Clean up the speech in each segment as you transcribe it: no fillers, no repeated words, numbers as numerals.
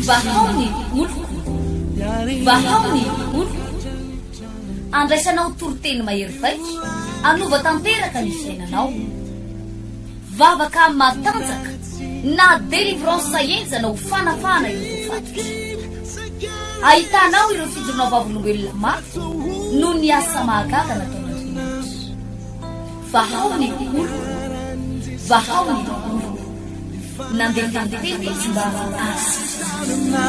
Vahao ny oloko, vahao ny oloko. Andraisanao toriteny mahery vaika, hanova tanteraka ny fiainanao. Vavaka matanjaka na délivrance henjana ho fanafahana ireo voafatotra. Ahitanao ireo fijoroana vavolombelona mafy noho ny asa mahagaga nataon'Andriamanitra. Vahao ny oloko, vahao ny oloko. Nandefa ny teny izy mba hahasitrana.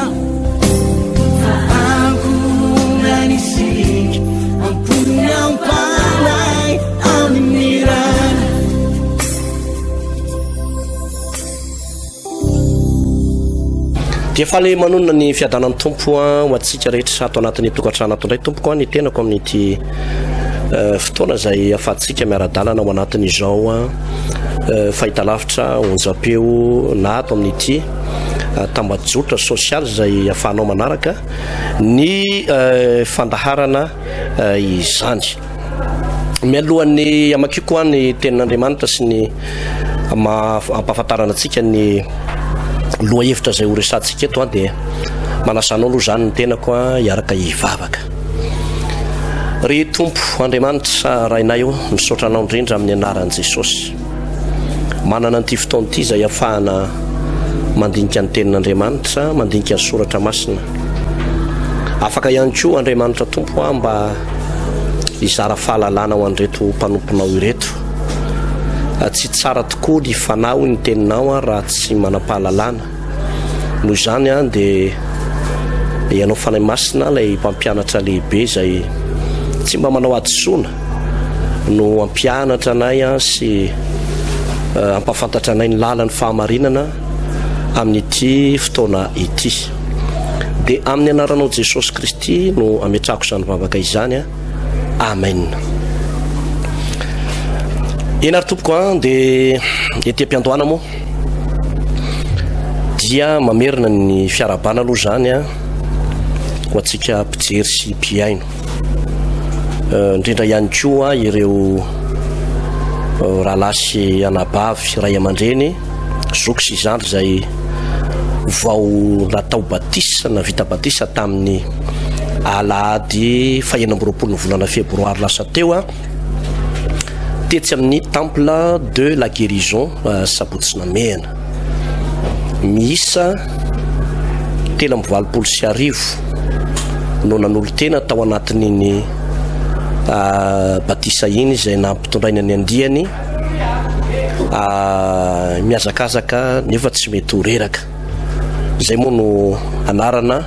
Dia faly manonona ny fiadanan'ny Tompo ho antsika rehetra ato anatin'ny tokantrano ato indray tompoko ny tenako amin'ity eh, fotoana izay ahafahantsika miara-dalana ao anatin'izao eh, fahitalavitra onjam-peo na ato amin'ity eh, tambajotra sosialy izay ahafahanao manaraka ny fandaharana izany. Mialohan'ny hamakiako ny tenin'Andriamanitra sy ny ampahafantarana antsika ny lohahevitra izay ho resahantsika eto dia manasa anao aloha izany ny tenako hiaraka hivavaka. Ry Tompo Andriamanitra Rainay o, misaotra anao indrindra amin'ny anaran'i Jesosy. Manana an'ity fotoana ity izay ahafahana mandinika ny tenin'Andriamanitra, mandinika ny soratra masina. Afaka ihany koa Andriamanitra Tompo aho mba hizara fahalalana ho an'ireto mpanomponao ireto. Tsy tsara tokoa ny fanahy hoy ny teninao raha tsy manam-pahalalana. Noho izany dia ianao Fanahy Masina ilay mpampianatra lehibe izay tsy mba manao hadisoana no hampianatra anay sy hampahafantatra anay ny lalan'ny fahamarinana amin'ity fotoana ity. Dia amin'ny anaranao Jesosy Kristy no ametrahako izany vavaka izany. Amen. Eny ary tompoko an, dia ety am-piandohana moa dia mamerina ny fiarahabana aloha izany an, ho antsika mpijery sy mpihaino. Eh, indrindra ihany koa ireo eh, rahalahy sy anabavy, ray aman-dreny, zoky sy zandry izay vao natao batisa na vita batisa tamin'ny alahady fahenina amby roapolo ny volana febroary lasa teo a tetsy amin'ny temple de la guérison euh, sabotsy namehana miisa 1083 no nanolo-tena tao anatin'iny euh, batisa iny izay nampitondraina ny andiany Mihazakazaka nefa tsy mety ho reraka. Izay moa no anarana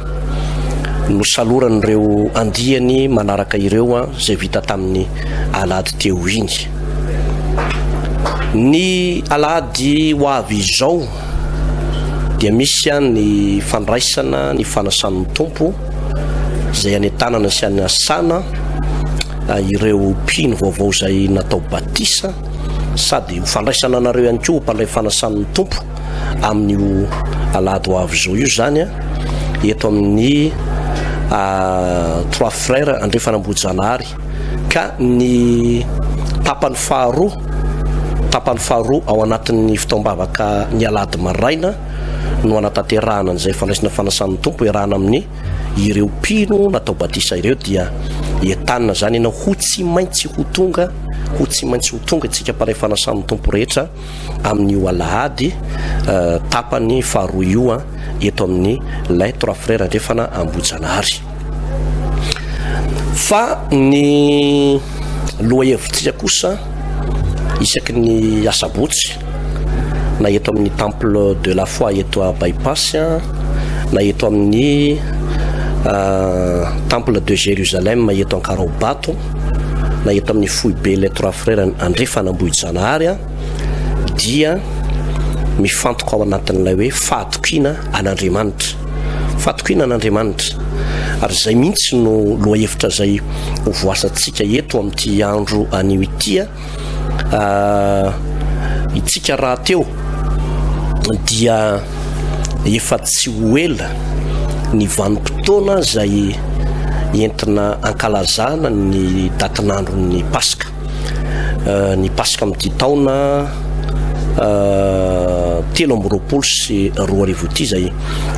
nosaloran'ireo andiany manaraka ireo izay vita tamin'ny alahady teo iny. Ny alahady ho avy izao dia misy ny fandraisana ny fanasan'ny Tompo izay anentanana sy anasana ireo mpino vaovao izay natao batisa sady ho fandraisana anareo ihany koa ho mpandray fanasan'ny Tompo amin'io alahady ho avy izao io izany a eto amin'ny Trois Frères Andrefanambohijanahary ka ny tapany faharoa tapany faharoa ao anatin'ny fotoam-bavaka ny alahady maraina no hanatanterahana an'izay fandraisana fanasan'ny Tompo iarahana amin'ny ireo mpino natao batisa ireo dia entanina izany ianao ho tsy maintsy ho tonga ho tsy maintsy ho tonga isika mparay fanasan'ny Tompo rehetra amin'io alahady eh, tapany faharoa io a eto amin'ny lay Trois Frères Andrefana Ambohijanahary fa ny lohahevitsika kosa isaky ny asabotsy na eto amin'ny temple de la foi eto a Bypass na eto amin'ny temple de Jérusalem eto Ankaraobato na eto amin'ny foibe Les Trois Frères Andrefana Ambohijanahary dia mifantoka ao anatin'ilay hoe fahatokiana an'Andriamanitra fahatokiana an'Andriamanitra ary izay mihitsy no lohahevitra izay ho voasantsika eto amin'ity andro anio ity Itsika rahateo dia efa tsy ho ela ny vanim-potoana izay entina ankalazana ny datin'andron'ny Paska. Ny Paska amin'ity taona. 2023 ity izay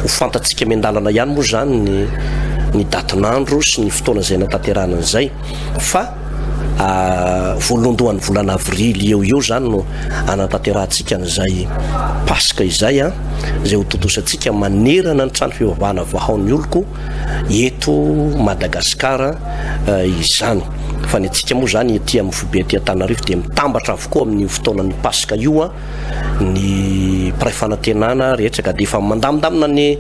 ho fantatsika miandalana ihany moa izany ny ny datin'andro sy ny fotoana izay natanterahana an'izay fa voalohandohan'ny volana avrily eo eo izany no anatanterahantsika an'izay paska izay a izay ho tontosantsika manerana ny trano fivavahana vahao ny oloko eto Madagasikara izany. Fa ny antsika moa izany ety amin'ny foibe aty Antananarivo dia mitambatra avokoa amin'io fotoanan'ny Paska io ny mpiray fanantenana rehetra ka dia efa mandamindamina ny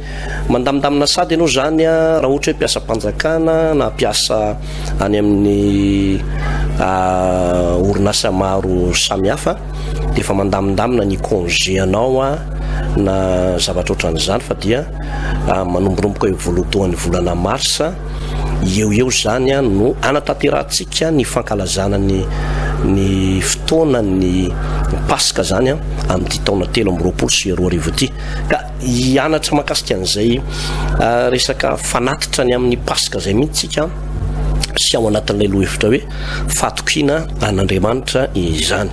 mandamindamina sady ianao izany raha ohatra hoe mpiasam-panjakana na mpiasa any amin'ny orinasa maro samihafa dia efa mandamindamina ny congé anao na zavatra ohatran'izany fa dia Manombonomboka eo voalohandohan'ny volana marsa eo eo izany no anatanterahantsika ny fankalazana ny ny fotoanan'ny Paska izany amin'ity taona 2023 ity. Ka hianatra mahakasika an'izay resaka fanatitra ny amin'ny Paska izay mihitsy isika sy ao anatin'ilay lohahevitra hoe fahatokiana an'Andriamanitra izany.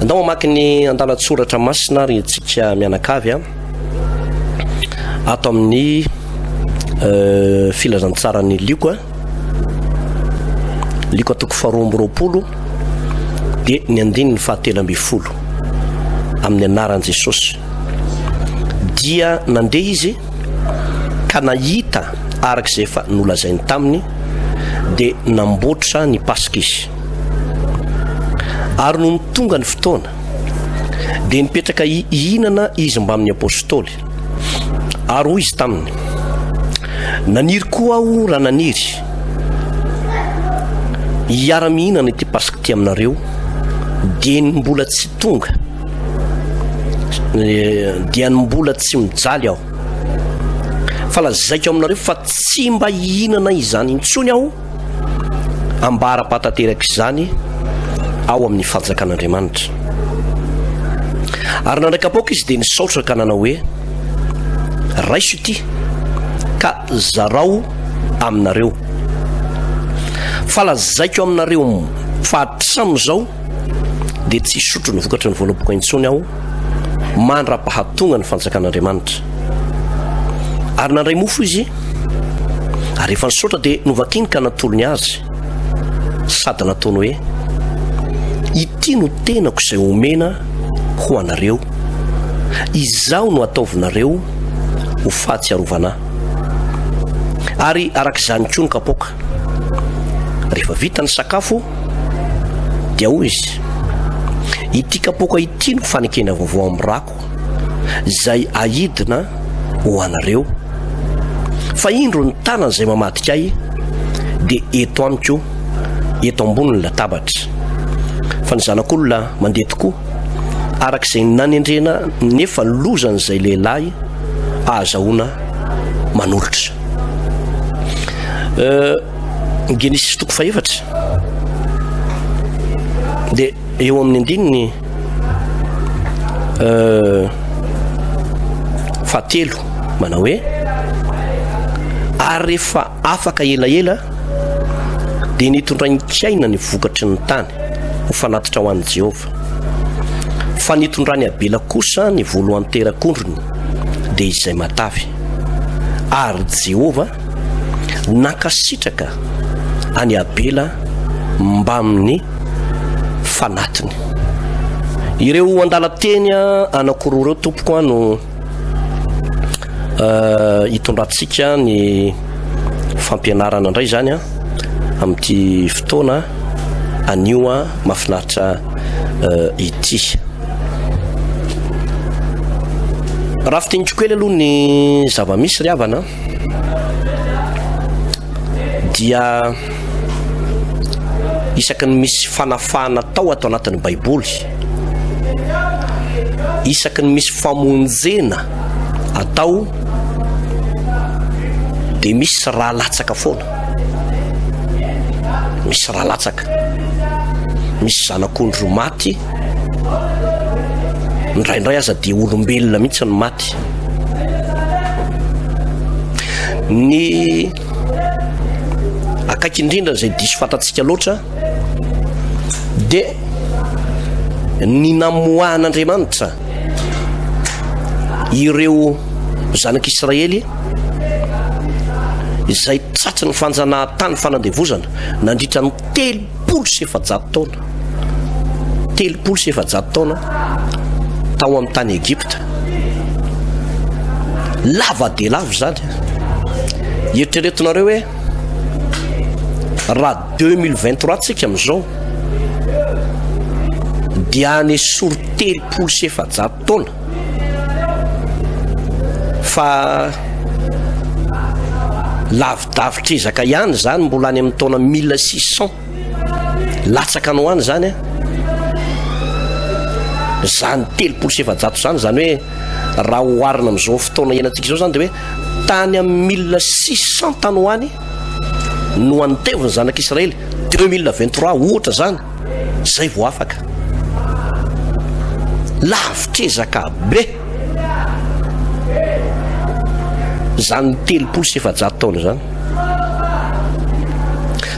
Andao hamaky ny andalan-tsoratra masina ary isika mianakavy. Ato amin'ny filazantsaran'i Lioka, Lioka toko faharoa amby roapolo dia ny andininy fahatelo ambin'ny folo amin'ny anaran'i Jesosy. Dia nandeha izy ka nahita araka izay efa nolazainy taminy dia namboatra ny Paska izy. Ary nony tonga ny fotoana Dia nipetraka hihinana izy mbamin'ny apostoly. Ary hoy izy taminy, Naniry koa aho raha naniry hiara-mihinana ity Paska ity aminareo, dieny mbola tsy tonga, dia ny mbola tsy mijaly aho. Fa lazaiko aminareo fa tsy mba hihinana izany intsony aho, ambara-pahatanteraka izany ao amin'ny fanjakan'Andriamanitra. Ary nandray kapoaka izy dia nisaotra ka nanao hoe, Raiso ity ka zarao aminareo. Fa lazaiko aminareo fa hatramin'izao dia tsy hisotro ny vokatry ny voaloboka intsony aho mandra-pahatonga ny fanjakan'Andriamanitra. Ary nandray mofo izy, ary rehefa nisaotra dia novakiny ka natolony azy, sady nataony hoe, Ity no tenako izay omena ho anareo, izaho no ataovinareo ho fahatsiarovana ahy. Ary araka izany koa ny kapoaka. Rehefa vita ny sakafo dia hoy izy, Ity kapoaka ity no fanekena vaovao amin'ny rako, izay ahidina ho anareo. Fa indro ny tanan'izay mamadika ahy dia eto amiko, eto ambonin'ny latabatra. Fa ny Zanak'olona mandeha tokoa, araka izay nanendrena, nefa lozan'izay lehilahy ahazahoana manolotra. Euh, Genesisy toko fahefatra dia eo amin'ny andininy euh, fahatelo manao hoe ary rehefa afaka elaela dia nitondrany kaina ny vokatry ny tany ho fanatitra ho an'i Jehovah. Fa nitondran'i Abela kosa ny voalohan-terak'ondriny, dia izay matavy. Ary Jehovah nankasitraka an'i Abela mbamin'ny fanatiny. Ireo andalan-teny anankiroa ireo tompoko no hitondrantsika ny fampianarana indray izany a amin'ity fotoana anio a mahafinaritra ity. Raha fintiniko kely aloha ny zava-misy ry havana dia isaky ny misy fanafahana atao ato anatin'ny Baiboly, isaky ny misy famonjena atao dia misy raha latsaka foana, misy raha latsaka, misy zanak'ondry maty, indraindray aza dia olombelona mihitsy no maty. Ny akaiky indrindra izay diso fantatsika loatra dia ny namoahan'Andriamanitra. Ireo zanak'Israely izay tratry ny fanjanahantany fanandevozana nandritra ny 430 taona, 430 taona tao amin'ny tany Egypta. Lava dia lava izany. Eritreretinareo hoe raha 2023 tsika amin'izao dia any esory 430 taona fa lavidavitra ezaka ihany izany, mbola any amin'ny taona 1600 latsaka any ho any izany a, zany 430 zany, zany hoe raha oharina amin'izao fotoana iainantsika izao zany de hoe tany amin'ny 1600 tany ho any no antevo ny zanak'Israely, 2023 ohatra zany zay vao afaka. Lavitr'ezaka be zany 430 taona zany.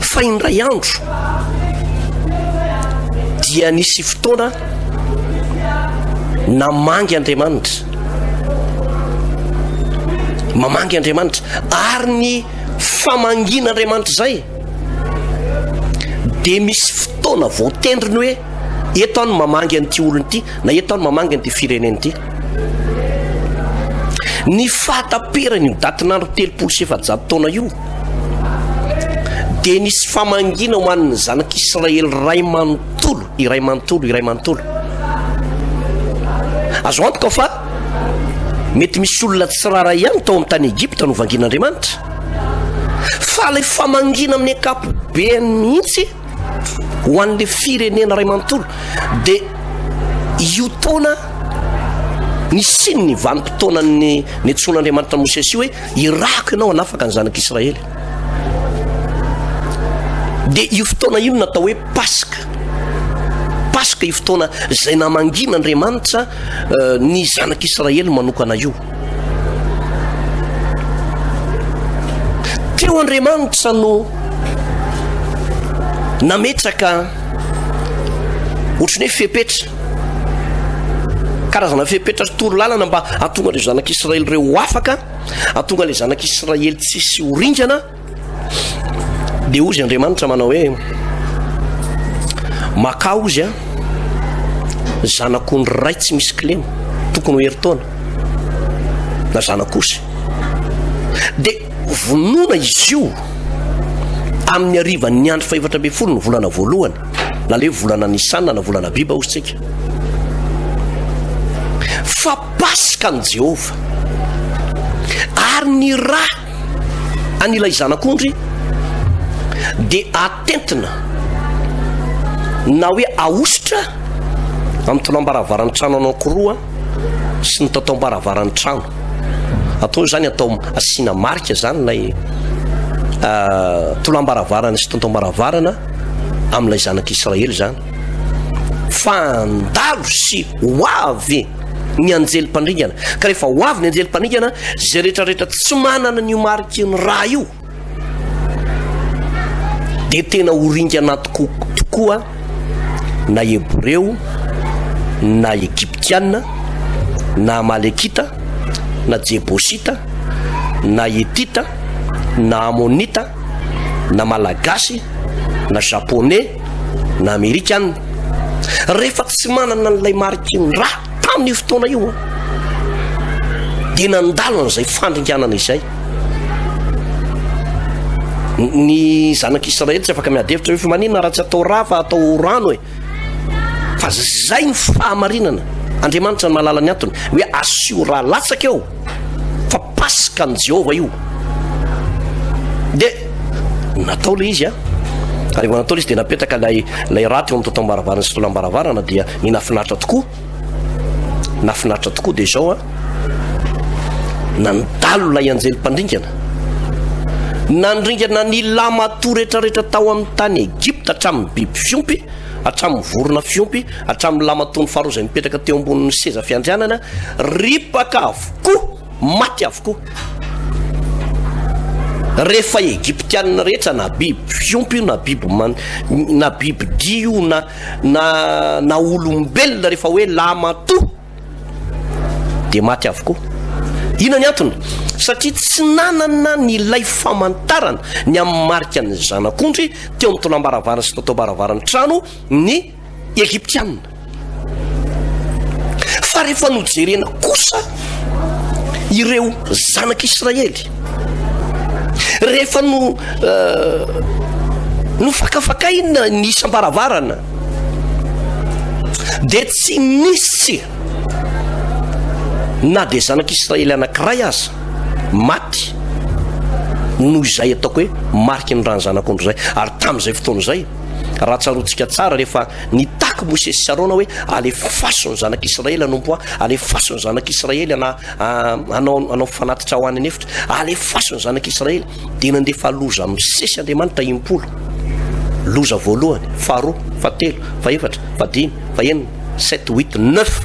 Fa indray andro dia nisy fotoana namangy Andriamanitra, mamangy Andriamanitra, ary ny famangian'Andriamanitra izay dia misy fotoana voatendriny hoe eto aho no mamangy an'ity olona ity na eto aho no mamangy an'ity firenena ity. Ny fahataperan'io datin'andro 430 taona io dia nisy famangiana ho an'ny zanak'Israely ray manontolo, iray manontolo, iray manontolo. Azo antoka fa mety misy olona tsiraray ihany tao amin'ny tany Egypta no vangian'Andriamanitra. Fa ilay famangiana amin'ny ankapobeny mihitsy ho an'ilay firenena iray manontolo dia io taona nisian'ny vanim-potoanan'ny niantsoan'Andriamanitra Mosesy io hoe irako ianao hanafaka ny zanak'Israely. Dia io fotoana io no natao hoe Paska. Paska io fotoana izay namangian'Andriamanitra eh, ny zanak'Israely manokana io. Teo Andriamanitra no nametraka ohatran'ny hoe fepetra, karazana fepetra sy toro lalana mba hahatonga ireo zanak'Israely ireo ho afaka, hahatonga ilay zanak'Israely tsisy ho ringana. Dia hozy Andriamanitra manao hoe, makà hozy a, zanak'ondry iray tsy misy kilema, tokony ho herintaona, na zanak'osy. Dia vonoina izy io amin'ny harivan'ny andro fahefatra ambin'ny folo ny volana voalohany, na le volana Nisana na volana Abiba hozy tsika. Fa Paska an'i Jehovah. Ary ny ra an'ilay zanak'ondry dia atentina na hoe ahosotra amin'ny tolam-baravaran'ny trano anankiroa sy ny tataom-baravaran'ny trano. Atao izany, atao asiana marika izany ilay ah, tolam-baravarana sy tataom-baravarana amin'ilay zanak'Israely izany. Fa handalo sy ho avy ny anjely mpandringana. Ka rehefa ho avy ny anjely mpandringana, izay rehetra rehetra tsy manana an'io mariky ny ra io, dia tena ho ringana tokoa tokoa na Hebreo, na Egyptiana, na Amalekita, na Jebosita, na Hetita, na Amonita, na Malagasy, na Japonais, na Amerikana. Rehefa tsy manana an'ilay mariky ny ra tamin'io fotoana io, dia nandalo an'izay fandringanana izay. Ny zanak'Israely tsy afaka miady hevitra hoe fa maninona raha tsy atao ra fa atao rano e. Fa zay ny fahamarinana. Andriamanitra no mahalala ny antony hoe asio ra latsaka eo fa Paska an'i Jehovah io. Dia natao ilay izy a. Ary rehefa natao ilay izy dia napetraka ilay ilay ra teo amin'ny totam-baravarana sy tolam-baravarana dia ny nahafinaritra tokoa. Nahafinaritra tokoa dia izao a. Nandalo ilay anjely mpandringana. Nandringana ny lamatoa rehetrarehetra tao amin'ny tany Egypta hatramin'ny biby fiompy, hatramin'ny vorona fiompy, hatramin'ny lamatoan'i Farao izay nipetraka teo ambonin'ny seza fiandrianana, ripaka avokoa, maty avokoa. Rehefa Egyptianina rehetra na biby fiompy io na biby man, na biby dia io na na na olombelona rehefa hoe lamatoa. dia maty avokoa. Inona ny antony? Satria tsy nanana ny ilay famantarana ny amin'ny marika ny zanak'ondry teo amin'ny tolam-baravarana sy totam-baravaran'ny trano ny Egyptiana. Fa rehefa nojerena kosa ireo zanak'Israely, rehefa no eh, nofakafakaina ny isam-baravarana, dia tsy nisy na dia zanak'Israely anankiray aza maty noho izay ataoko hoe mariky ny rany zanak'ondry izay. Ary tamin'izay fotoana izay, raha tsaroantsika tsara, rehefa nitaky Mosesy sy Arona hoe alefaso ny zanak'Israely hanompo ahy, alefaso ny zanak'Israely ana hanao hanao fanatitra ho any an'efitra, alefaso ny zanak'Israely, dia nandefa loza misesy Andriamanitra impolo. Loza voalohany, faharoa, fahatelo, fahefatra, fahadimy, fahenina, sept, huit, neuf.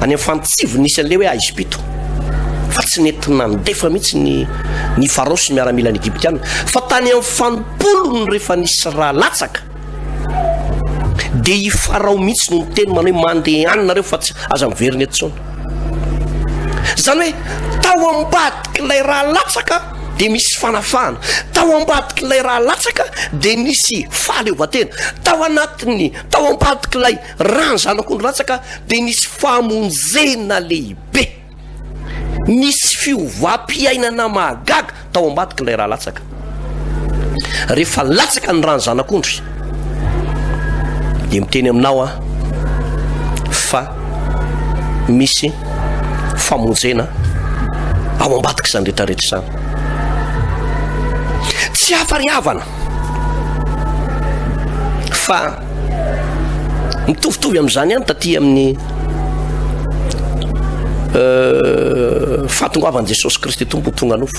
Any amin'ny fantsivy nisy an'ilay hoe aizim-pito. Fa tsy nety nandefa mihitsy ny ny Farao sy ny miaramilan'ny Egyptiana. Fa tany amin'ny fanimpolony rehefa nisy ra latsaka, dia i Farao mihitsy no niteny manao hoe mandehana nareo fa tsy aza miverina eto intsony. Izany hoe tao ambadik'ilay ra latsaka dia misy fanafahana, tao ambadik'ilay ra latsaka dia nisy fahaleovantena, tao anatin'ny tao ambadik'ilay rà ny zanak'ondry latsaka dia nisy famonjena lehibe, nisy fiovam-piainana mahagaga tao ambadik'ilay ra latsaka. Rehefa latsaka ny ràn'ny zanak'ondry dia miteny aminao aho fa misy famonjena ao ambadik'izany rehetrarehetra izany. Tsy hafa ry havana fa mitovitovy amin'izany ihany taty amin'ny euh, fahatongavan'i Jesosy Kristy Tompo ho tonga nofo.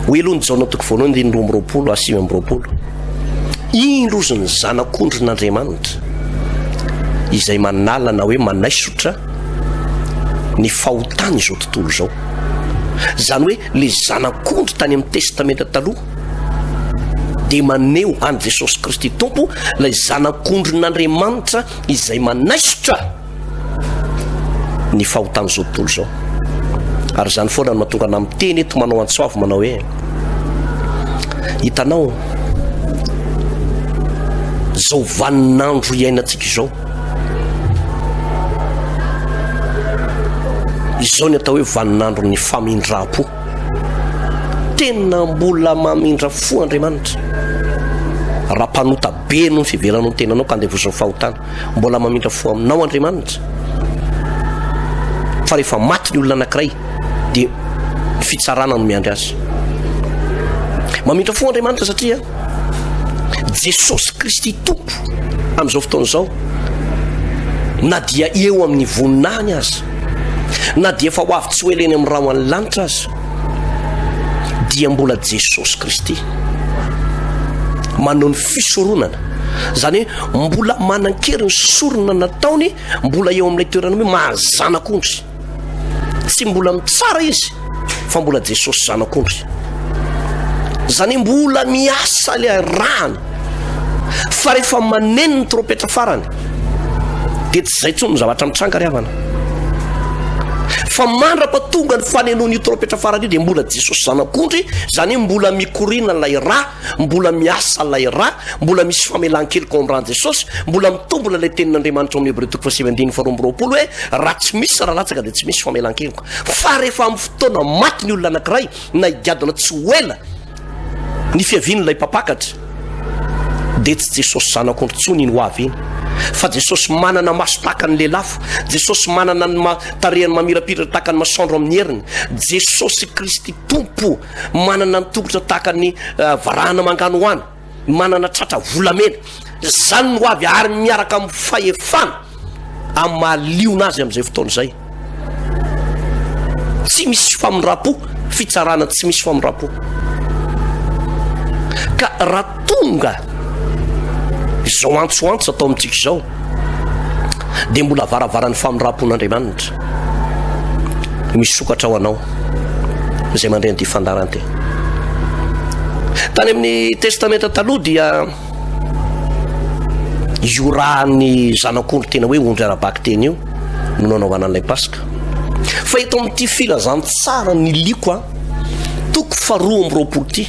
Ho elon'i Jaona toko voalohany andininy 22 a 29. Indro ozy ny zanak'ondrin'Andriamanitra izay manala na hoe manaisotra ny fahotany izao tontolo izao. Izany hoe le zanak'ondry tany amin'ny Testamenta Taloha dia maneho an'i Jesosy Kristy Tompo, ilay zanak'ondrin'Andriamanitra izay manaisotra ny fahotan'izao tontolo izao. Ary izany foana no mahatonga anà miteny eto manao antso avo manao hoe hitanao izao vaninandro iainantsika izao izao ny atao hoe vaninandron'ny famindram-po. Tena mbola mamindra fo Andriamanitra. Raha mpanota be noho ny fiheveranao ny tenanao ka andevozin'ny fahotana, mbola mamindra fo aminao Andriamanitra. Fa rehefa maty ny olona anankiray dia ny fitsarana no miandry azy. Mamindra fo Andriamanitra satria Jesosy Kristy Tompo amin'izao fotoana izao na dia eo amin'ny voninahiny aza, na dia efa ho avy tsy ho ela eny amin'ny rahon'ny lanitra aza, dia mbola Jesosy Kristy manao ny fisoronana. Izany hoe mbola manan-kery ny sorona nataony, mbola eo amin'ilay toerana hoe maha zanak'ondry. Tsy mbola mitsara izy fa mbola Jesosy zanak'ondry. Izany hoe mbola miasa ilay rany. Fa rehefa maneno ny trompetra farany dia tsy izay intsony ny zavatra mitranga ry havana. Fa mandra-patonga ny fanenoan'io trompetra farany io dia mbola Jesosy zanak'ondry, izany hoe mbola mikoriana ilay ra, mbola miasa ilay ra, mbola misy famelan-keloka ao amin'ny ran'i Jesosy, mbola mitombina ilay tenin'Andriamanitra ao amin'ny Hebreo toko fahasivy andininy faharoa amby roapolo hoe raha tsy misy ra latsaka dia tsy misy famelan-keloka. Fa rehefa amin'ny fotoana maty ny olona anankiray na higadona tsy ho ela ny fiavian'ilay mpampakatra dia tsy Jesosy zanak'ondry intsony iny ho avy iny fa Jesosy manana maso tahaka ny lelafo, Jesosy manana ny tarehiny mamirapiratra tahaka ny masoandro amin'ny heriny, Jesosy Kristy Tompo manana ny tongotra tahaka ny eh, varahana manganohano, manana tratra volamena. Izany no avy ary miaraka amin'ny fahefana amin'ny maha liona azy amin'izay fotoana izay. Tsy misy famindram-po, fitsarana tsy misy famindram-po. Ka raha tonga izao antsoantso atao amintsika izao, dia mbola varavaran'ny famindram-pon'Andriamanitra misokatra ho anao izay mandre an'ity fandaharana ity. Tany amin'ny Testamenta Taloha dia io ràn'ny zanak'ondry tena hoe ondry ara-bakiteny io. no nanaovana an'ilay Paska. Fa eto amin'ity filazantsara ny Lioka toko faharoa amby roapolo ity,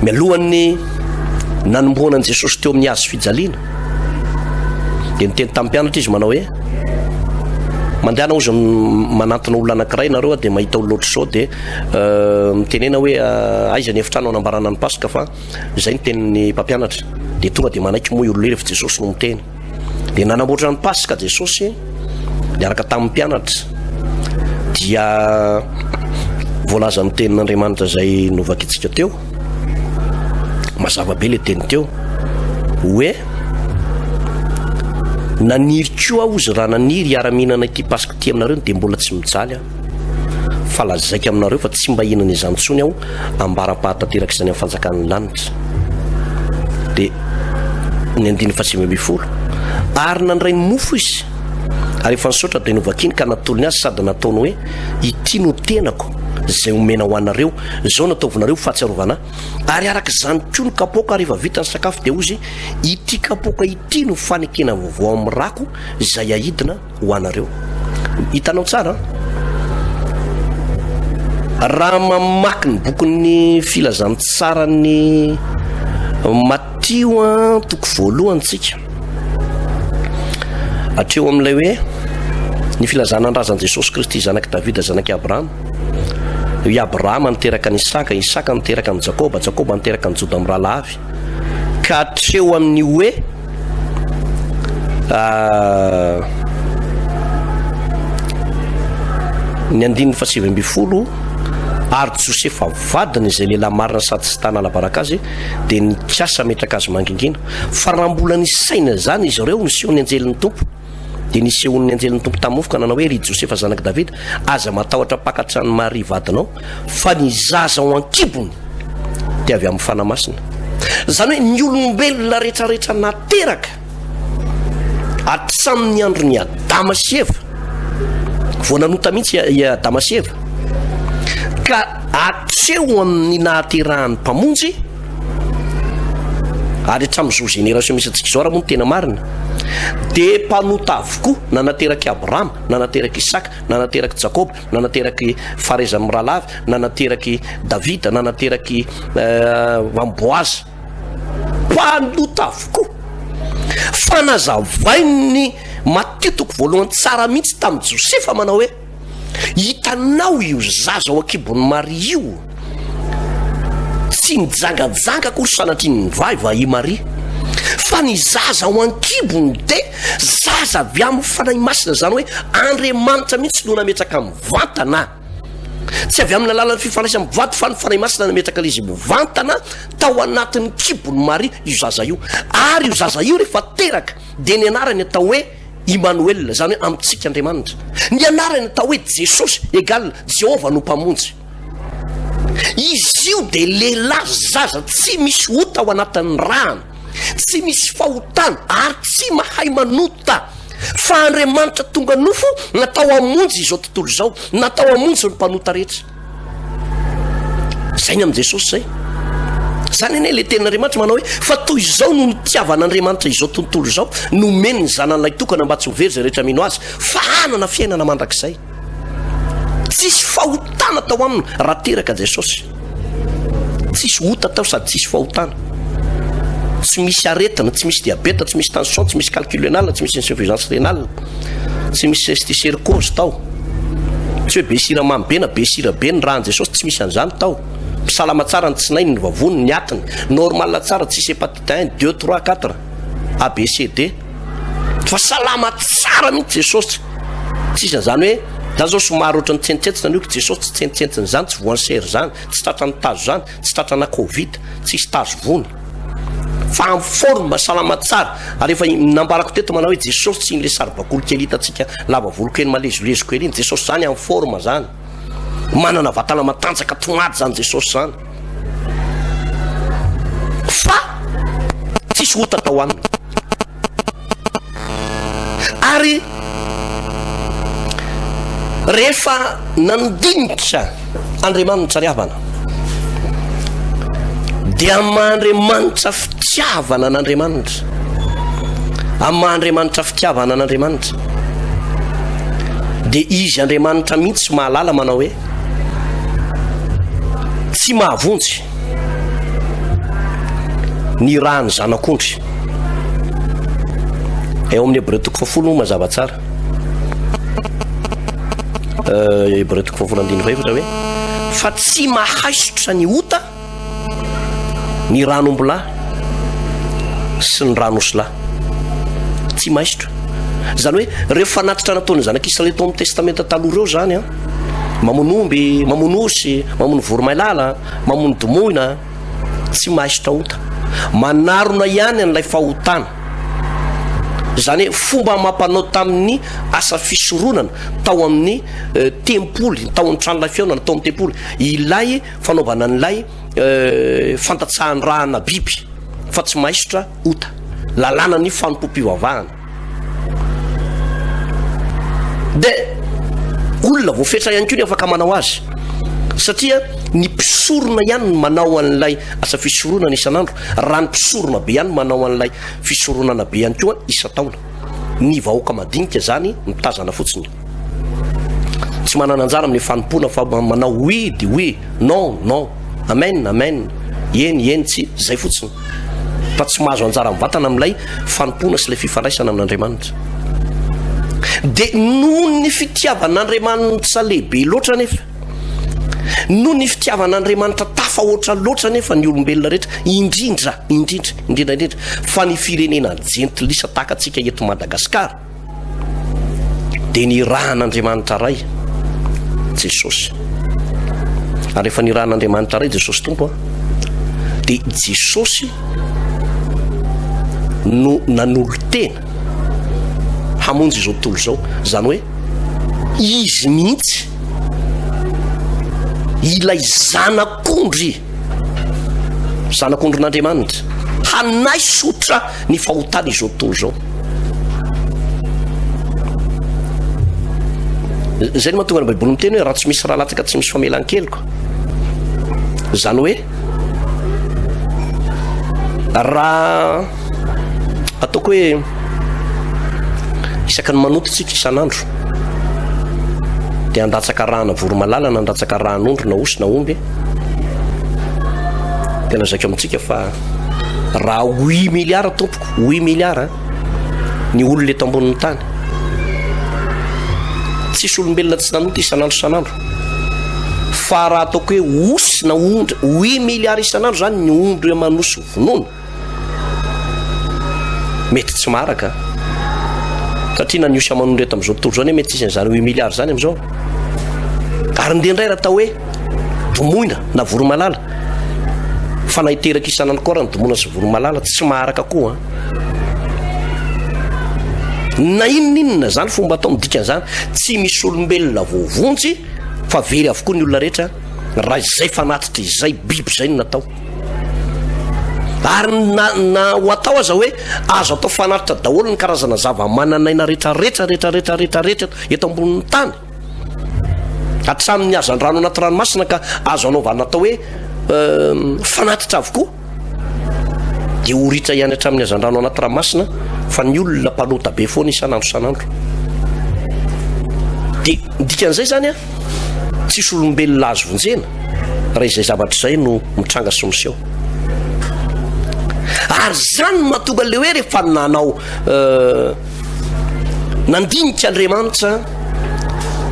mialohan'ny nanomboana an'i Jesosy teo amin'ny hazo fijaliana, dia niteny tamin'ny mpianatra izy manao hoe, mandehana hozy manantona olona anankiray nareo dia mahita olona ohatr'izao dia euh, mitenena hoe euh, aiza ny efitrano anambarana ny Paska fa izay ny tenin'ny mpampianatra. Dia tonga dia manaiky moa io olona io rehefa Jesosy no miteny. Dia nanamboatra ny Paska Jesosy niaraka tamin'ny mpianatra. Dia voalazan'ny tenin'Andriamanitra izay novakintsika teo, mazava be le teny teo, hoe naniry koa aho ozy raha naniry hiara-mihinana ity Paska ity aminareo dia mbola tsy mijaly aho. Fa lazaiko aminareo fa tsy mba hihinana izany intsony aho ambara-pahatanteraka izany amin'ny fanjakan'ny lanitra. Dia ny andininy fahasivy ambin'ny folo, ary nandray ny mofo izy, ary efa nisaotra dia novakiny ka natolony azy sady nataony hoe, Ity no tenako izay omena ho anareo, izao no ataovinareo ho fahatsiarovana ahy. Ary araka izany koa ny kapoaka rehefa vita ny sakafo dia hoy izy, Ity kapoaka ity no fanekena vaovao amin'ny rako izay ahidina ho anareo. Hitanao tsara an? Raha mamaky ny bokin'ny filazantsaran'ny Matio an, toko voalohany tsika. Hatreo amin'ilay hoe ny filazana ny razan'i Jesosy Kristy zanak'i Davida zanak'i Abrahama. I Abrahama niteraka an'i Isaka, Isaka niteraka an'i Jakoba, Jakoba niteraka an'i Joda mirahalahy avy. Ka hatreo amin'ny hoe ny andininy fahasivy ambin'ny folo, ary Josefa vadiny izay lehilahy marina sady tsy ta hanala-baraka azy dia nikasa hametraka azy mangingina. Fa raha mbola nisaina izany izy ireo, niseho ny anjelin'ny Tompo. Dia nisehoan'ny anjelin'ny Tompo tamin'ny mofo ka nanao hoe, Ry Josefa zanak'i Davida, aza matahotra hampakatra an'i Maria vadinao, fa ny zaza ao an-kibony dia avy amin'ny Fanahy Masina. Izany hoe ny olombelona rehetrarehetra nateraka hatramin'ny andron'i Adama sy Eva, vao nanota mihitsy i Adama sy Eva, ka hatreo amin'ny nahaterahan'ny Mpamonjy, ary hatramin'izao génération misy antsika izao raha moa ny tena marina, dia mpanota avokoa, na naterak'i Abrahama, na naterak'i Isaka, na naterak'i Jakoba, na naterak'i Fareza mirahalahy, na naterak'i Davida, na naterak'i Amboaza. Mpanota avokoa. Fa nazavain'ny Matio toko voalohany tsara mihitsy tamin'i Josefa manao hoe, Hitanao io zaza ao an-kibon'i Maria io? Tsy nijangajanga akory sanatria ny vavy i Maria, fa ny zaza ao an-kibony dia zaza avy amin'ny Fanahy Masina, izany hoe Andriamanitra mihitsy no nametraka mivantana, tsy avy amin'ny alalan'ny fifandraisana mivady fa ny Fanahy Masina nametraka ilay izy mivantana tao anatin'ny kibon'i Maria io zaza io. Ary io zaza io rehefa teraka dia ny anarany atao hoe Imanoela, izany hoe amintsika Andriamanitra. Ny anarany atao hoe Jesosy, égal Jehovah no Mpamonjy. Izy io dia lehilahy zaza tsy misy ota ao anatin'ny rany, tsy misy fahotana ary tsy mahay manota. Fa Andriamanitra tonga nofo natao hamonjy izao tontolo izao, natao hamonjy ny mpanota rehetra. Zay ny amin'i Jesosy zay. Zany anie le tenin'Andriamanitra manao hoe fa toy izao no nitiavan'Andriamanitra izao tontolo izao, nomeny ny zanany lahitokana mba tsy ho very izay rehetra mino azy fa hanana fiainana mandrakizay. Tsisy fahotana tao aminy raha teraka Jesosy. Tsisy ota tao sady tsisy fahotana. Tsy misy aretina, tsy misy diabeta, tsy misy tension, tsy misy calcul rénal, tsy misy insuffisance rénale, tsy misy cysticercose tao. Tsy hoe be siramamy be na be sira be ny ràn'i Jesosy, tsy misy an'izany tao. Salama tsara ny tsinainy, ny vavony, ny atiny. Normal tsara, tsisy hépatite 1, 2, 3, 4, A, B, C, D. Fa salama tsara mihitsy Jesosy. Tsisy an'izany hoe, za zao somary ohatran'ny tsentsentsina ny oko, Jesosy tsy tsentsentsina izany, tsy voan'ny sery izany, tsy tratran'ny tazo izany, tsy tratrana covid, tsisy tazo vony. Fa en forme, salama tsara. Ary efa nambarako teto manao hoe Jesosy tsy iny le saribakoly kely hitantsika lava volo kely malezolezo kely iny, Jesosy zany en forme zany. Manana vatana matanjaka tomady zany Jesosy zany. Fa tsisy ota tao aminy. Ary rehefa nandinika Andriamanitra ry havana, dia amin'ny maha Andriamanitra fitiavana an'Andriamanitra, amin'ny maha Andriamanitra fitiavana an'Andriamanitra. Dia Izy Andriamanitra mihitsy mahalala manao hoe, Tsy mahavonjy ny ràn'ny zanak'ondry. Eo amin'ny Hebreo toko fahafolo moa mazava tsara. Eh, Hebreo toko fahafolo andininy fahefatra hoe, Fa tsy mahaisotra ny ota ny ran'ombilahy sy ny ran'osilahy. Tsy maisitra. Izany hoe ireo fanatitra nataon'ny zanak'Israely tao amin'ny Testamenta Taloha ireo izany an, mamono omby, mamono osy, mamono voromailala, mamono domoina, tsy maisitra ota. Manarona ihany an'ilay fahotana. Izany hoe fomba amam-panao tamin'ny asa fisoronana tao amin'ny eh, tempoly, tao amin'ny tranolay fihaonana, tao amin'ny tempoly, ilay fanaovana an'ilay fandatsahan-drà-na biby fa tsy maisotra ota. Lalànan'ny fanompoam-pivavahana. Dia olona voafetra ihany koa ny afaka manao azy satria ny mpisorona ihany no manao an'ilay asa fisoronana isan'andro, raha ny mpisorona be ihany manao an'ilay fisoronana be ihany koa isan-taona. Ny vahoaka madinika zany mitazana fotsiny. Tsy manana anjara amin'ny fanompoana fa manao oui dia oui, non, non, amen, amen, eny, eny, tsia, zay fotsiny. Fa tsy mahazo anjara mivantana amin'ilay fanompoana sy ilay fifandraisana amin'Andriamanitra. Dia noho ny fitiavan'Andriamanitra lehibe loatra anefa, noho ny fitiavan'Andriamanitra tafahoatra loatra anefa ny olombelona rehetra, indrindra, indrindra, indrindra indrindra fa ny firenena jentilisa tahaka antsika eto Madagasikara, dia nirahan'Andriamanitra Ray Jesosy. Ary rehefa nirahan'Andriamanitra Ray Jesosy Tompo, dia Jesosy no nanolo-tena hamonjy izao tontolo izao. Izany hoe izy mihitsy ilay zanak'ondry, zanak'ondrin'Andriamanitra, hanaisotra ny fahotana izao tontolo izao. Izay no mahatonga ny Baiboly miteny hoe raha tsy misy ra latsaka tsy misy famelan-keloka. Izany hoe raha ataoko hoe isaky ny manota tsika isan'andro dia andatsaka rana voromalala na andatsaka ran'ondry na osy na omby dia lazaiko amintsika fa Raha huit milliards tompoko, huit milliards ny olona eto ambonin'ny tany. Tsisy olombelona tsy nanota isan'andro isan'andro. Fa raha ataoko hoe osy na ondry, huit milliards isan'andro zany ny ondry aman'osy vonoina. Mety tsy maharaka. Satria na ny osy aman'ondry eto amin'izao tontolo izao anie mety tsisy an'izany huit milliards zany amin'izao. Ary ndeha indray raha atao hoe domoina na voromalala. Fa na hiteraka isan'andro koa ary ny domoina sy voromalala tsy maharaka koa an. Na inona inona zany fomba atao ny dikan'izany tsy misy olombelona voavonjy fa very avokoa ny olona rehetra raha izay fanatitra izay biby izay no natao. Ary na na ho atao aza hoe azo atao fanatitra daholo ny karazana zava-manan'aina rehetra rehetra rehetra rehetra rehetra rehetra eto ambonin'ny tany. Hatramin'ny hazandrano anaty ranomasina ka azo anaovana atao hoe fanatitra avokoa dia ho ritra ihany hatramin'ny hazandrano anaty ranomasina fa ny olona mpanota be foana isan'andro isan'andro. Dia ny dikan'izay zany a, tsisy olombelona azo vonjena raha izay zavatra izay no mitranga sy miseho. Ary zany no mahatonga le hoe rehefa nanao Nandinika Andriamanitra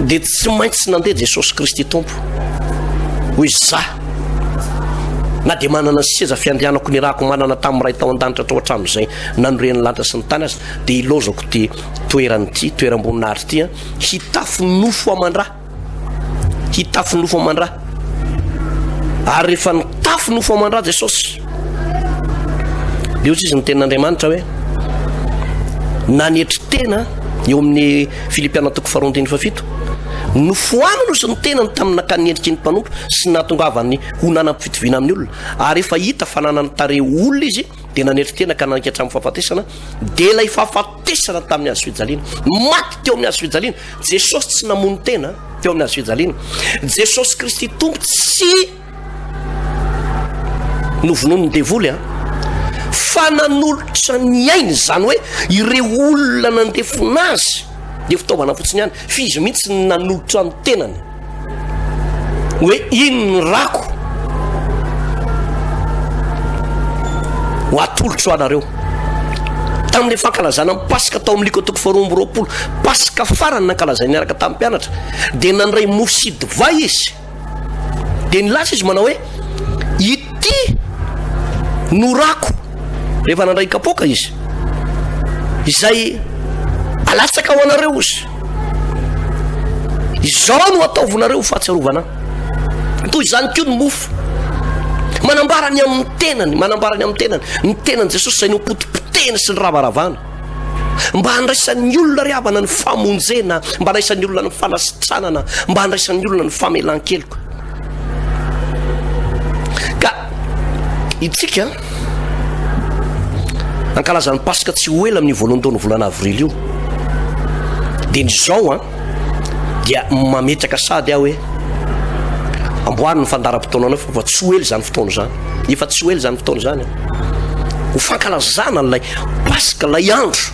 dia tsy maintsy nandeha Jesosy Kristy Tompo hoe za na dia manana ny seza fiandrianako nirahako manana tamin'ny Ray tao an-danitra tao hatramin'izay nanoren'ny lanitra sy ny tany aza dia ilaozako ity toerana ity toeram-boninahitra ity hitafy nofo aman-dra. Hitafy nofo aman-dra. Ary rehefa nitafy nofo aman-dra Jesosy, dia hoy izy ny tenin'Andriamanitra hoe nanetry tena eo amin'ny Filipiana toko faharoa andininy fahafito, nofoanany osy ny tenany tamin'ny nakany endriky ny mpanompo sy nahatongavany ho nanam-pitoviana amin'ny olona, ary efa hita fa nanana tarehy olona izy, dia nanetry tena ka nanaiky hatramin'ny fahafatesana, dia ilay fahafatesana tamin'ny hazo fijaliana. Maty teo amin'ny hazo fijaliana. Jesosy tsy namono tena teo amin'ny hazo fijaliana. Jesosy Kristy Tompo tsy novonoin'ny devoly a, fa nanolotra ny ainy, izany hoe ireo olona nandefona azy. Dia fitaovana fotsiny ihany, fa izy mihitsy no nanolotra ny tenany hoe iny ny rako ho atolotro anareo. Tamin'ilay fankalazana ny Paska tao amin'ny Lioka toko faharoa amby 20, Paska farany nankalazainy niaraka tamin'ny mpianatra, dia nandray mofo sy divay izy. Dia nilaza izy manao hoe, Ity no rako, rehefa nandray kapoaka izy, izay alatsaka ho anareo izy. Izao no ataovinareo ho fahatsiarovana ahy. Toy izany koa ny mofo. Manambara ny amin'ny tenany, manambara ny amin'ny tenany, ny tenan'i Jesosy izay nopotipotehina sy niravaravana. Mba handraisan'ny olona ry havana ny famonjena, mba handraisan'ny olona ny fanasitranana, mba handraisan'ny olona ny famelan-keloka. Ka itsika ankalaza ny Paska tsy ho ela amin'ny voalohan-taon'ny volana avrily io. Dia ny izao an, dia mametraka sady aho hoe amboary ny fandaharam-potoananao fa tsy ho ela izany fotoana izany. Efa tsy ho ela izany fotoana izany. Ho fankalazana an'ilay Paska, ilay andro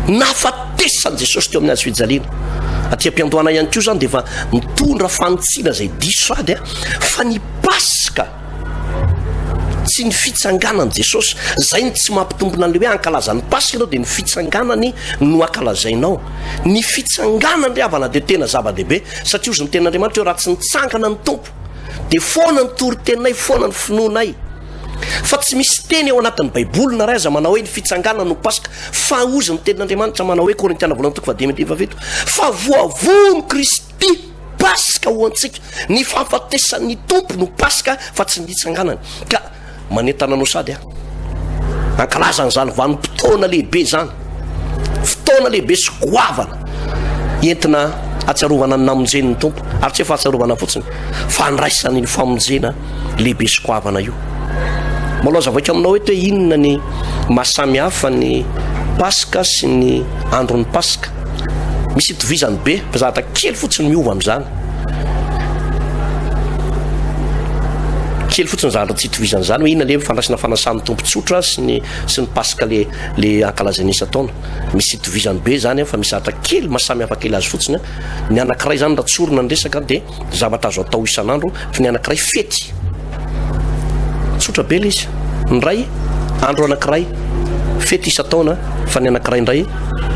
nahafatesan'i Jesosy teo amin'ny hazo fijaliana. Aty am-piandohana ihany koa izany dia efa mitondra fanitsiana izay diso sady fa ny Paska tsy ny fitsanganan'i Jesosy. Izay no tsy mampitombina an'ilay hoe hankalaza ny Paska ianao dia ny fitsanganany no ankalazainao. Ny fitsanganany ry havana dia tena zava-dehibe satria hozy ny tenin'Andriamanitra hoe raha tsy nitsangana ny Tompo dia foana ny toriteninay, foana ny finoanay. Fa tsy misy teny ao anatin'ny Baiboly na iray aza manao hoe ny fitsanganana no Paska fa hozy ny tenin'Andriamanitra manao hoe Korintiana voalohany toko fahadimy andininy fahafito fa voavono Kristy Paska ho antsika. Ny fahafatesan'ny Tompo no Paska fa tsy ny nitsanganany. Ka manentana anao sady aho. Ankalaza an'izany vanim-potoana lehibe izany. Fotoana lehibe sy goavana entina hatsiarovana ny namonjen'ny Tompo. Ary tsy hoe fahatsiarovana fotsiny fa andraisana iny famonjena lehibe sy goavana io. Mbola hazavaiko aminao eto hoe inona ny maha samy hafa ny Paska sy ny andron'ny Paska. Misy itovizany be fa zavatra kely fotsiny miova amin'izany. Kely fotsiny zavatra tsy itovizany izany hoe inona le fandraisana fanasan'ny Tompo tsotra sy ny sy ny Paska le le ankalazaina isan-taona. Misy itovizany be izany fa misy zavatra kely maha samy hafa kely azy fotsiny. Ny anankiray izany raha tsorina ny resaka dia Zavatra azo atao isan'andro fa ny anankiray fety. Tsotra be ilay izy. Ny iray andro anankiray fety isan-taona fa ny anankiray indray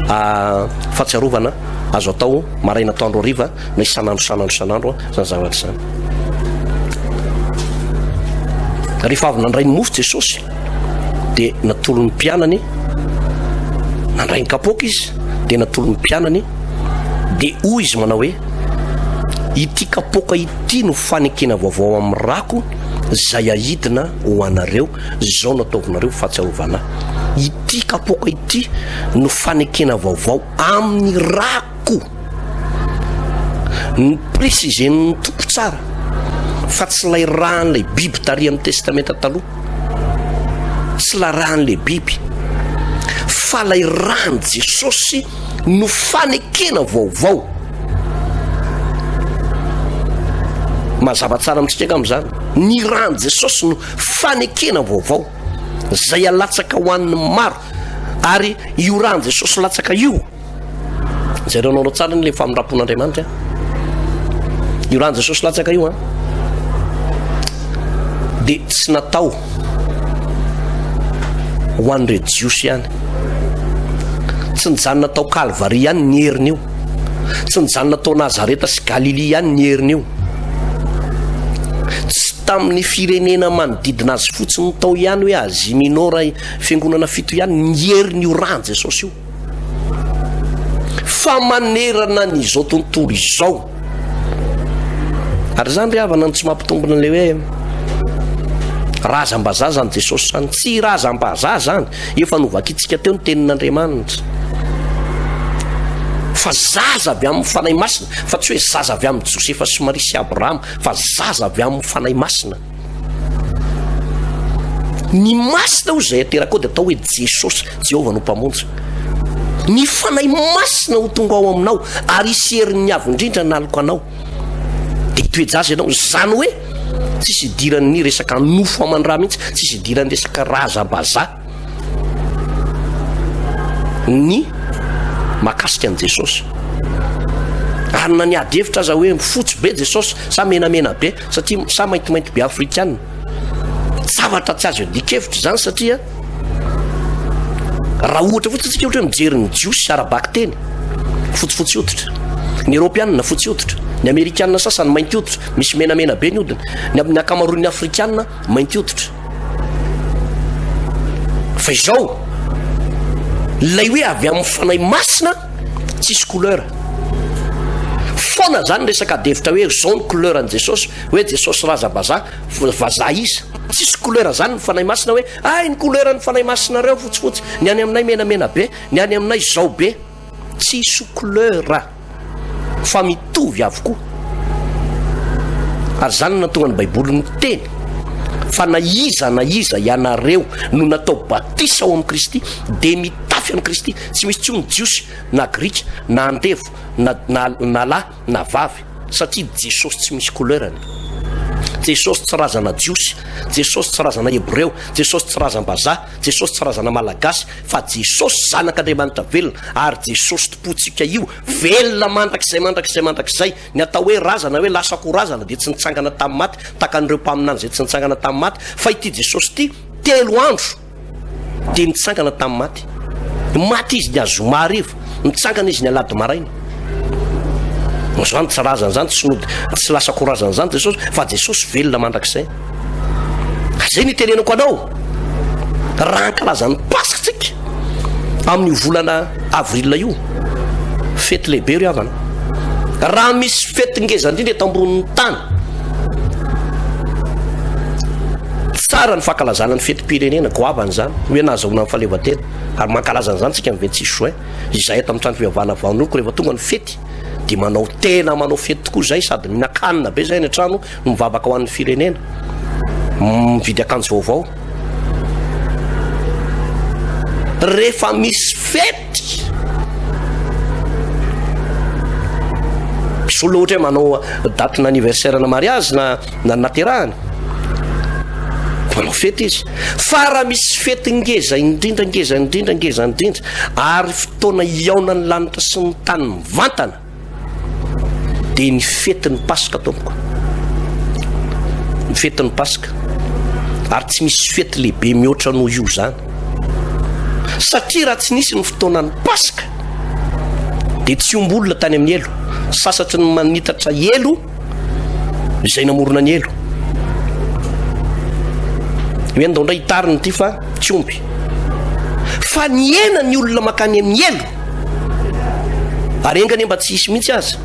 fahatsiarovana azo atao maraina atoandro hariva na isan'andro isan'andro isan'andro izany zavatra izany. Rehefa avy nandray ny mofo Jesosy dia natolony mpianany, nandray ny kapoaka izy dia natolony mpianany dia hoy izy manao hoe Ity kapoaka ity no fanekena vaovao amin'ny rako izay ahidina ho anareo, izao no ataovinareo ho fahatsiarovana ahy. Ity kapoaka ity no fanekena vaovao amin'ny rako. Ny préciser-n'ny Tompo tsara fa tsy ilay ràn'ilay biby tary amin'ny Testamenta Taloha, tsy ilay ràn'ilay biby, fa ilay ràn'i Jesosy no fanekena vaovao. Mazava tsara amintsika angamba izany. Ny ran'i Jesosy no fanekena vaovao izay alatsaka ho an'ny maro. Ary io ran'i Jesosy latsaka io, jereo anao tsara ny le famindram-pon'Andriamanitra. Io ran'i Jesosy latsaka io an, dia tsy natao ho an'ireo Jiosy ihany. Tsy nijanona tao Kalvary ihany ny heriny io. Tsy nijanona tao Nazareta sy Galilia ihany ny heriny io. Tsy tamin'ny firenena manodidina azy fotsiny tao ihany hoe Asie Minora, fiangonana fito ihany ny herin'io ran'i Jesosy io. Fa manerana ny izao tontolo izao. Ary izany ry havana no tsy mampitombina ilay hoe razam-bazaha izany Jesosy izany. Tsy razam-bazaha izany. Efa novakintsika teo ny tenin'Andriamanitra. Fa zaza avy amin'ny Fanahy Masina, fa tsy hoe zaza avy amin'i Josefa sy Maria sy Abrahama, fa zaza avy amin'ny Fanahy Masina. Ny masina hoy izay ateraka ao dia atao hoe Jesosy, Jehovah no Mpamonjy. Ny Fanahy Masina ho tonga ao aminao ary hisy herin'ny Avo Indrindra hanaloka anao. Dia hitoe-jaza ianao. Izany hoe tsisy idiran'ny resaka nofo aman-dra mihitsy, tsisy idiran'ny resaka razam-bazaha. Ny. mahakasika an'i Jesosy. Ary na ny ady hevitra aza hoe fotsy be Jesosy sa menamena be satria sa maintimainty be afrikana. Zavatra tsy azo iadian-kevitra izany satria raha ohatra fotsiny tsika ohatra hoe mijery ny Jiosy ara-bakiteny fotsifotsy hoditra, ny Eoropeanina fotsy hoditra, ny Amerikanina sasany mainty hoditra, misy menamena be ny hodiny, ny amin'ny ankamaroan'ny Afrikanina mainty hoditra. Fa izao, ilay hoe avy amin'ny Fanahy Masina tsisy couleur. Foana zany resaka adihevitra hoe zao ny couleur an'i Jesosy, hoe Jesosy raza-bazaha, vazaha iza. Tsisy couleur zany ny Fanahy Masina hoe ay ny couleur ny Fanahy Masinareo fotsifotsy, ny any aminay menamena be, ny any aminay zao be. Tsisy couleur fa mitovy avokoa. Ary zany no nahatonga ny Baiboly miteny fa na iza na iza ianareo no natao batisa ao amin'i Kristy dia mitafy an'i Kristy, tsy misy intsony Jiosy na Grika na andevo na na na lahy na vavy satria Jesosy tsy misy couleur-ny. Jesosy tsy razana Jiosy, Jesosy tsy razana Hebreo, Jesosy tsy razam-bazaha, Jesosy tsy razana Malagasy fa Jesosy Zanak'Andriamanitra velona ary Jesosy Tompontsika io velona mandrakizay mandrakizay mandrakizay. Ny atao hoe razana hoe lasa ko razana dia tsy nitsangana tamin'ny maty tahaka an'ireo mpaminany izay tsy nitsangana tamin'ny maty fa ity Jesosy ity telo andro dia nitsangana tamin'ny maty. Maty izy ny azoma hariva, nitsangana izy ny alahady maraina. Izany tsy razana izany, tsy nody, tsy lasa ko razana izany Jesosy, fa Jesosy velona mandrakizay. Izay no itenenako anao, raha hankalaza ny Paska tsika amin'io volana avril io, fety lehibe ry havana. Raha misy fety ngeza indrindra eto ambonin'ny tany, tsara ny fankalazana ny fetim-pirenena, goavana izany, hoe nahazahoana ny fahaleovantena, ary mankalaza an'izany tsika ny 26 juin. Izahay eto amin'ny trano fivavahana Vaonoko rehefa tonga ny fety dia manao tena manao fety tokoa izay sady mihinan-kanina be izay any an-trano no mivavaka ho an'ny firenena, mividy akanjo vaovao. Rehefa misy fety, misy olona ohatra hoe manao datina anniversaire na mariage na na naterahany, manao fety izy. Fa raha misy fety ngeza indrindra, ngeza indrindra, ngeza indrindra, ary fotoana hihaonan'ny lanitra sy ny tany mivantana, dia ny fetin'ny Paska tompoko. Ny fetin'ny Paska. Ary tsy misy fety lehibe mihoatra noho io izany. Satria raha tsy nisy ny fotoanan'ny Paska, dia tsy omby olona tany amin'ny helo. Sasatry ny manitatra helo izay namorona ny helo. Hoe andao indray hitarina ity fa tsy omby. Fa nihena ny olona mankany amin'ny helo. Ary enga anie mba tsy hisy mihitsy aza.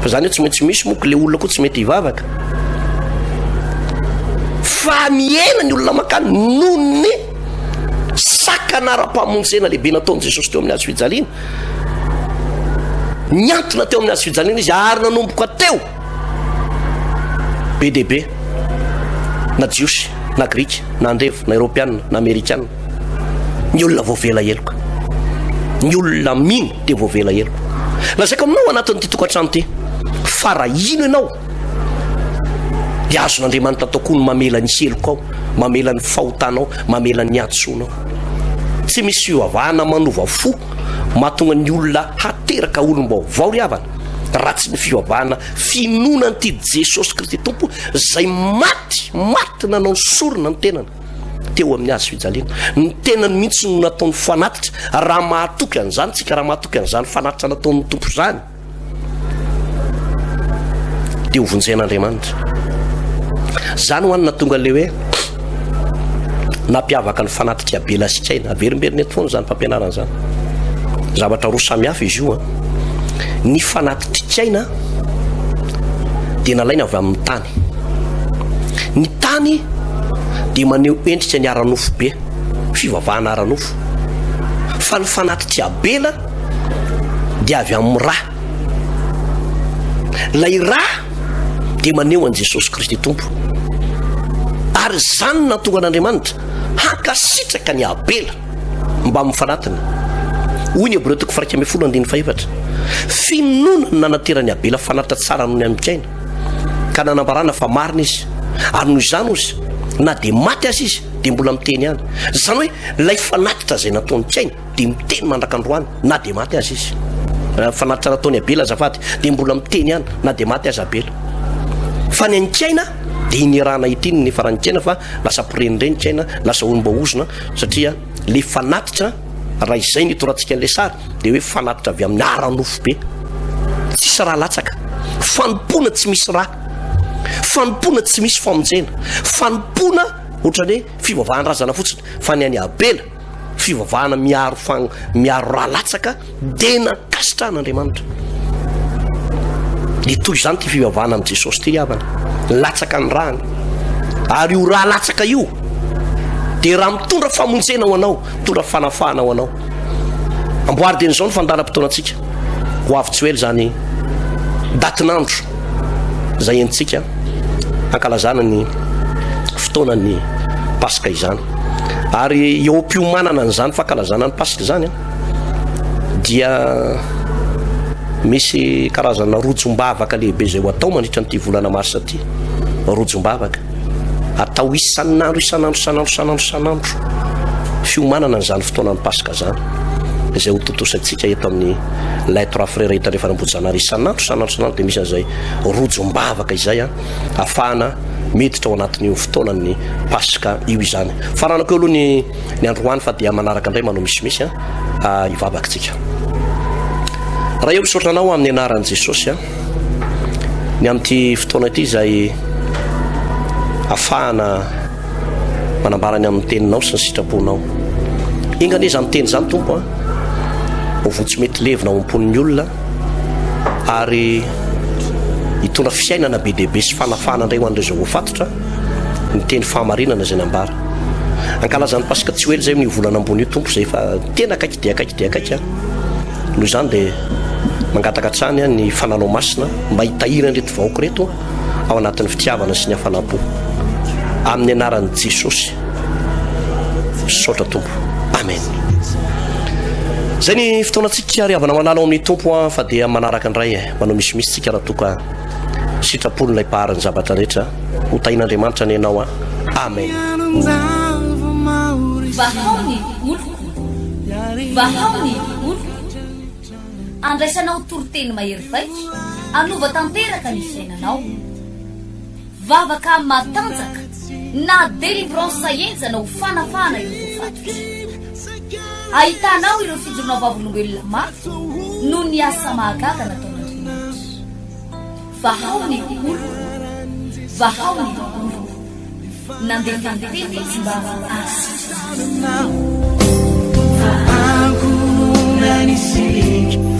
Fa zany hoe tsy maintsy misy moa le olona koa tsy mety hivavaka. Fa mihena ny olona mankany noho ny sakana ara-pamonjena lehibe nataon'i Jesosy teo amin'ny hazo fijaliana. Niantona teo amin'ny hazo fijaliana izy ary nanomboka teo be dia be na Jiosy na Grika na andevo na Eoropeana na Amerikana. Ny olona voavela heloka. Ny olona mino dia voavela heloka. Lazaiko aminao anatin'ity tokantrano ity fa raha hino ianao dia azon'Andriamanitra atao koa ny mamela ny helokao, mamela ny fahotanao, mamela ny hadisoanao. Tsy misy fivavahana manova fo mahatonga ny olona hateraka olom-baovao ry havana raha tsy ny fivavahana finoana an'ity Jesosy Kristy Tompo izay maty, maty nanao ny sorona ny tenany. teo amin'ny hazo fijaliana. Ny tenany mihitsy no nataony fanatitra. Raha mahatoky an'izany tsika, raha mahatoky an'izany fanatitra nataon'ny Tompo izany, dia ho vonjen'Andriamanitra. Izany ho an'ny nahatonga ilay hoe nampiavaka ny fanatitra Abela sy Kaina. Averimberina eto foana izany fampianarana izany. Zavatra roa samy hafa izy io. An. Ny fanatitr'i Kaina dia nalaina avy amin'ny tany. Ny tany dia maneho endrika ny ara-nofo be, fivavahana ara-nofo. Fa ny fanatitr'i Abela dia avy amin'ny ra. Ilay ra dia maneho an'i Jesosy Kristy Tompo. Ary izany no nahatonga an'Andriamanitra hankasitraka an'i Abela mbamin'ny fanatiny. Hoy ny Hebreo toko faha 11 andininy fahefatra, Finoana no nanateran'i Abela fanatitra tsara noho ny an'i Kaina. ka nanambarana fa marina izy, ary noho izany, hozy, Na dia maty aza izy dia mbola miteny ihany. Izany hoe ilay fanatitra izay nataon'i Kaina dia miteny mandrak'androany na dia maty aza izy. Fanatitra nataon'i Abela azafady dia mbola miteny ihany na dia maty aza Abela. Fa ny an'i Kaina dia iny rana ity ny nifaran'i Kaina fa lasa mpirenireny Kaina, lasa olom-boaozona satria ilay fanatitra raha izay no itorantsika an'ilay sary dia hoe fanatitra avy amin'ny ara-nofo be. Tsisy ra latsaka. Fanompoana tsy misy ra. Fanompoana tsy misy famonjena. Fanompoana ohatran'ny hoe fivavahan-drazana fotsiny. Fa ny an'i Abela, fivavahana miaro fan, miaro ra latsaka dia nankasitrahan'Andriamanitra. Dia toy izany ity fivavahana amin'i Jesosy ity ry havana. Latsaka ny rany. Ary io ra latsaka io dia raha mitondra famonjena ho anao, mitondra fanafahana ho anao. Amboary dieny izao ny fandaharam-potoanantsika. Ho avy tsy ho ela izany datin'andro izay entintsika hankalazana ny fotoanan'ny Paska izany. Ary eo am-piomanana an'izany fankalazana ny Paska izany dia misy karazana rojom-bavaka lehibe izay ho atao mandritra an'ity volana marsa ity. Rojom-bavaka. Atao isan'andro isan'andro isan'andro isan'andro isan'andro fiomanana an'izany fotoanan'ny Paska izany izay ho tontosaintsika eto amin'ny Les Trois Frères eto Andrefan'Ambohijanahary isan'andro isan'andro isan'andro dia misy an'izay rojom-bavaka izay a afahana miditra ao anatin'io fotoanan'ny Paska io izany. Faranako eo aloha ny ny androany fa dia manaraka indray manao misimisy a hivavaka tsika. Ray ô misaotra anao amin'ny anaran'i Jesosy a. Ny amin'ity fotoana ity izay afahana manambara ny amin'ny teninao sy ny sitraponao. Enga anie izany teny izany Tompo a, ho voa tsy mety levona ao am-pon'ny olona ary hitondra fiainana be dia be sy fanafahana indray ho an'ireo izay voafatotra ny teny fahamarinana izay nambara. Ankalaza ny Paska tsy ho ela izay amin'io volana ambony io Tompo izay efa tena akaiky dia akaiky dia akaiky a. Noho izany dia mangataka hatrany ny fananao masina mba hitahiry an'ireto vahoaka ireto ao anatin'ny fitiavana sy ny hafanam-po. Amin'ny anaran'i Jesosy. Misaotra Tompo. Amen. Izay ny fotoanantsika ry havana malala ao amin'ny Tompo a, fa dia manaraka indray e. Manao misimisy tsika raha toa ka sitrapon'ilay Mpahary ny zavatra rehetra. Ho tahin'Andriamanitra anie ianao a. Amen. Vahao ny oloko. Vahao ny oloko. Andraisanao toriteny mahery vaika hanova tanteraka ny fiainanao. Vavaka matanjaka na délivrance henjana ho fanafahana ireo voafatotra. Ahitanao ireo fijoroana vavolombelona mafy noho ny asa mahagaga nataon'Andriamanitra. Vahao ny oloko, vahao ny oloko. Nandefa ny teny izy mba hahasitrana azy.